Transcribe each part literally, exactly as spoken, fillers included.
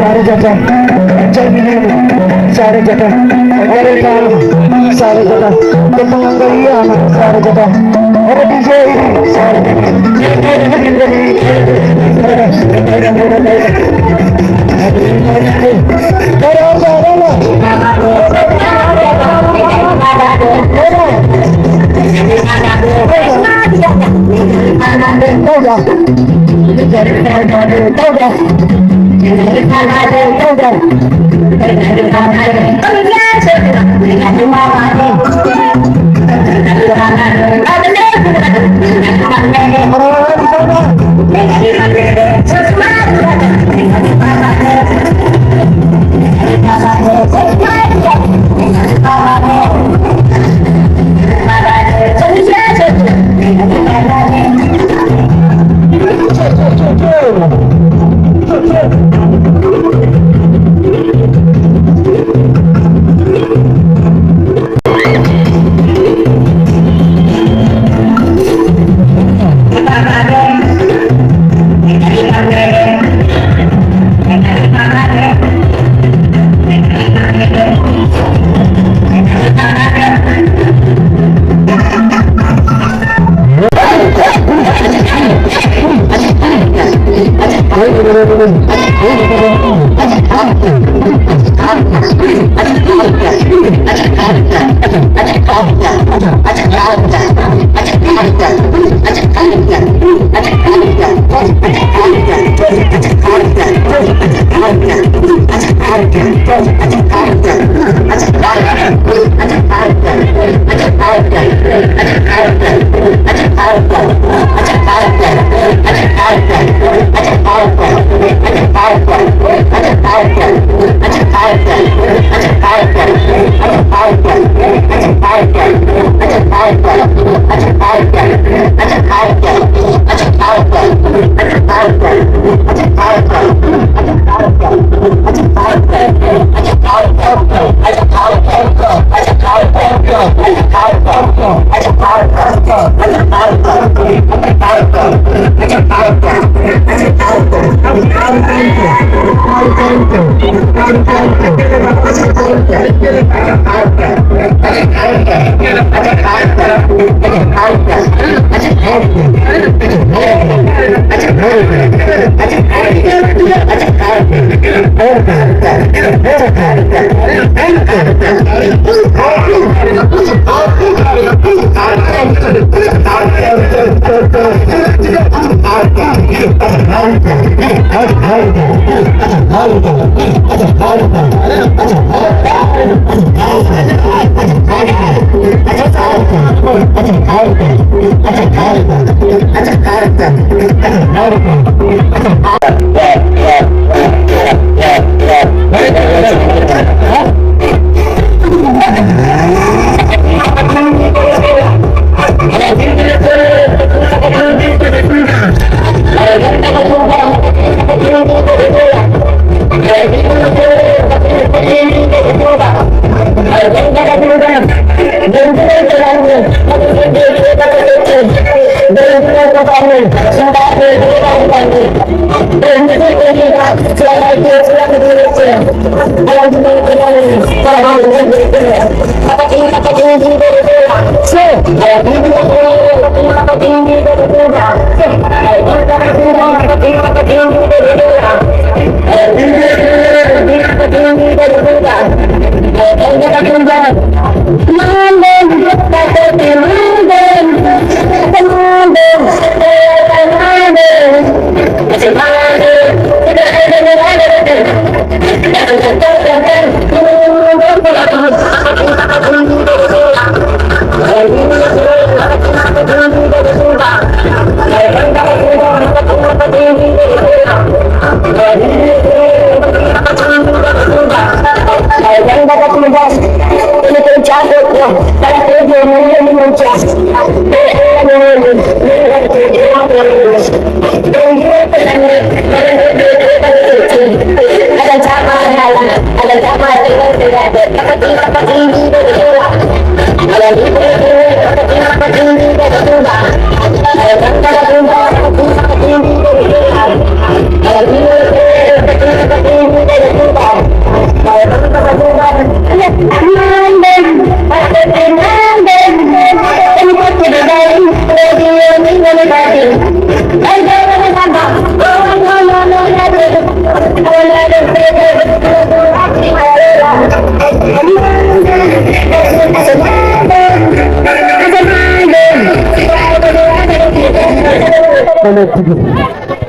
Saare Jata, calminiima. Saare Jata, o reetaama. Saare Jata, debbo ngal ngal yiyaama. Saare Jata, hoto D J Saare Jata.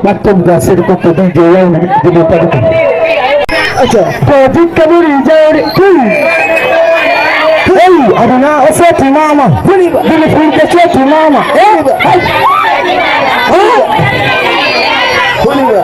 Ɓatten ga seeɗa, kanko D J Yawna, D J Tagutu. Acca. Ko dikka ɓuri jawdi. Hey, aduna o foti mama. Bini fulɓe foti mama. Eh, hay.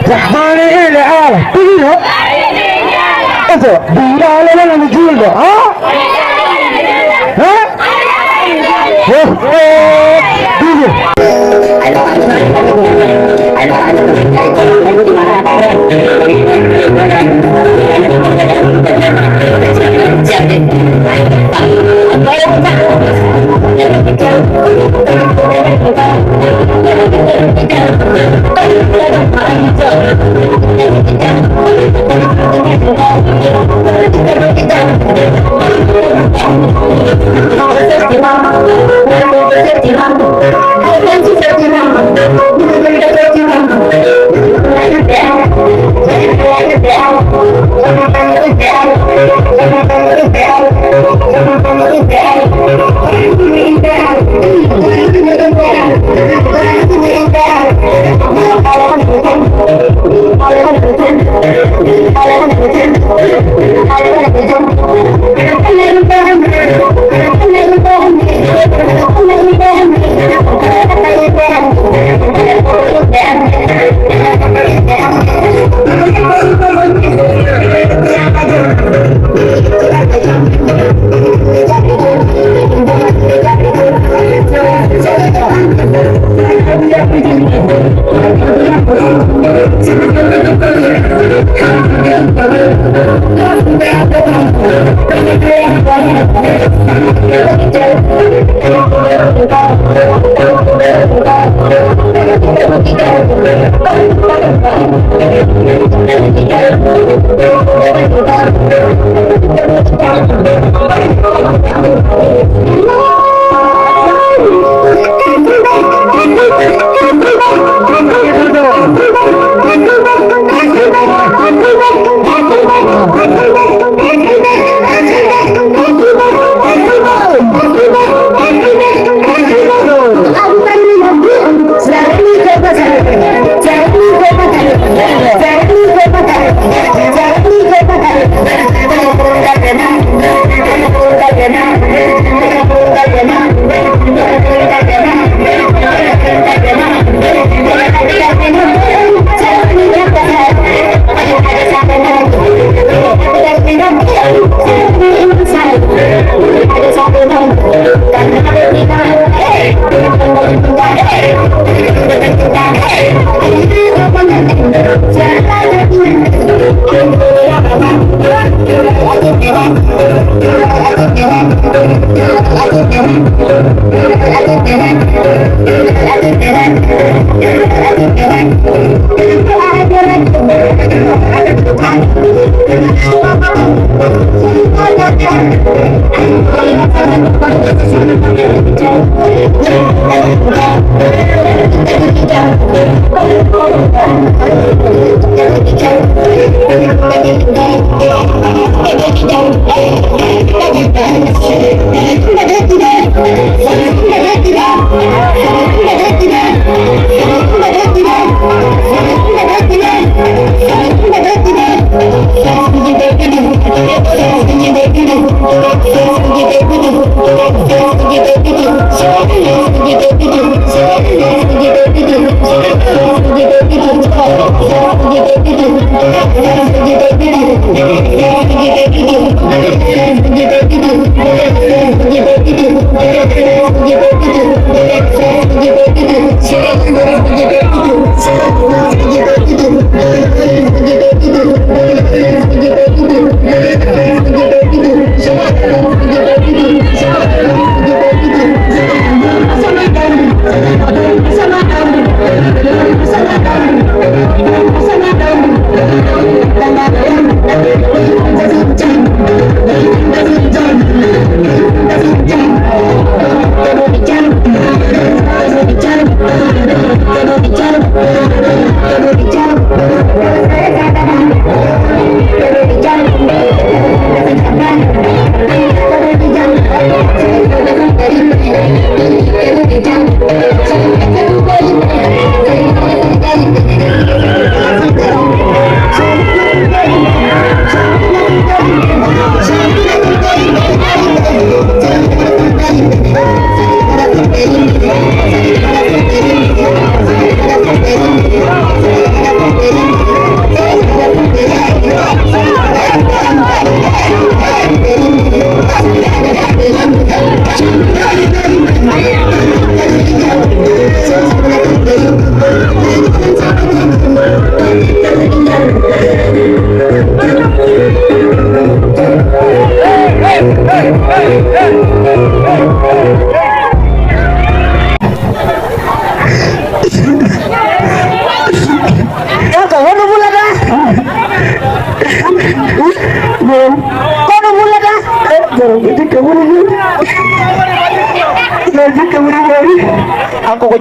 Jahani ele ala. Tigi no. Acca, biraale nana mi julɗo. Ha? Ha?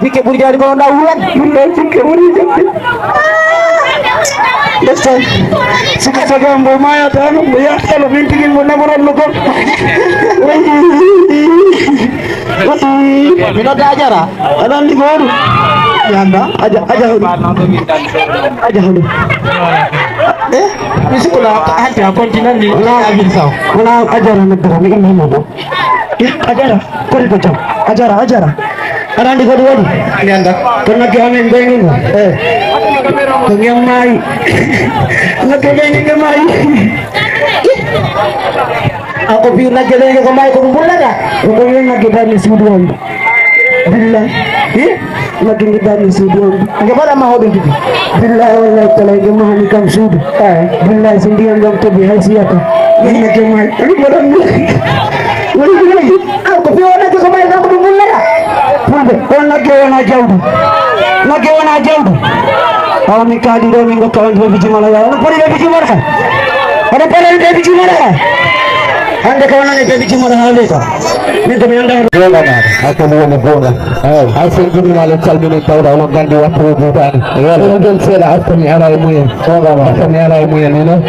Pikke ɓuri jaadi kono ɗa wulan. Ɗum ɗo pikke ɓuri jaadi. Ndeysaan. Suka saga mbo mayata no mbo yahata no min tigi mbo naboran no gol. Mi nodda Ajara. Aɗa anndi ko waɗu? Yanda. Aja, aja hoɗu. Aja hoɗu. Eh? Mi sikula hante a continue ni. Wala. Abin saw. Wala Ajara noddata mi immi mo. Eh, Ajara, kori ko jam. Ajara, Ajara. Aɗa anndi ko ɗum waɗi? Mi annda. Ko nagge amen ɓeyni ngo. Eh. Ko ngem maayi. Nagge ɓeyni nge maayi. A ko fii nagge ɓeyni ko maayi ko ɗum bullata? Ko ko wiya nagge darni suudu on. Billa. Eh? Nagge nge darni suudu on. Nge mbaɗa ma hoɗum tigi. Billahi wallahi taala nge mahani kam suudu. Eh. Billahi so ndiyam ɗam toɓi hay siyata. Min nagge maayi. Ɗum mbaɗan mi. Woni ko woni? Aw, ko fii o nagge ko maayi kanko ɗum wullata? Fulɓe, on nagge wona jawdi. Nagge wona jawdi. Awa min kaali ɗo min ngokka on bebi jumala ya. Oɗon poti bebi jumala ka? Oɗon poti bebi jumala ka? Hannde ko wonani bebi jumala haa leyka. Min ko mi anndaa. Goonga ma, hay ko mi woni goonga. Eey. Hay so en jumima le calmini tawda onon nganndi wattu o juutaani. Eey. Onon ɗon seeɗa arta mi ara e mumen. Goonga ma. Arta mi ara e mumen, you know.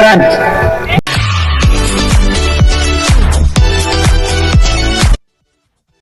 Grant.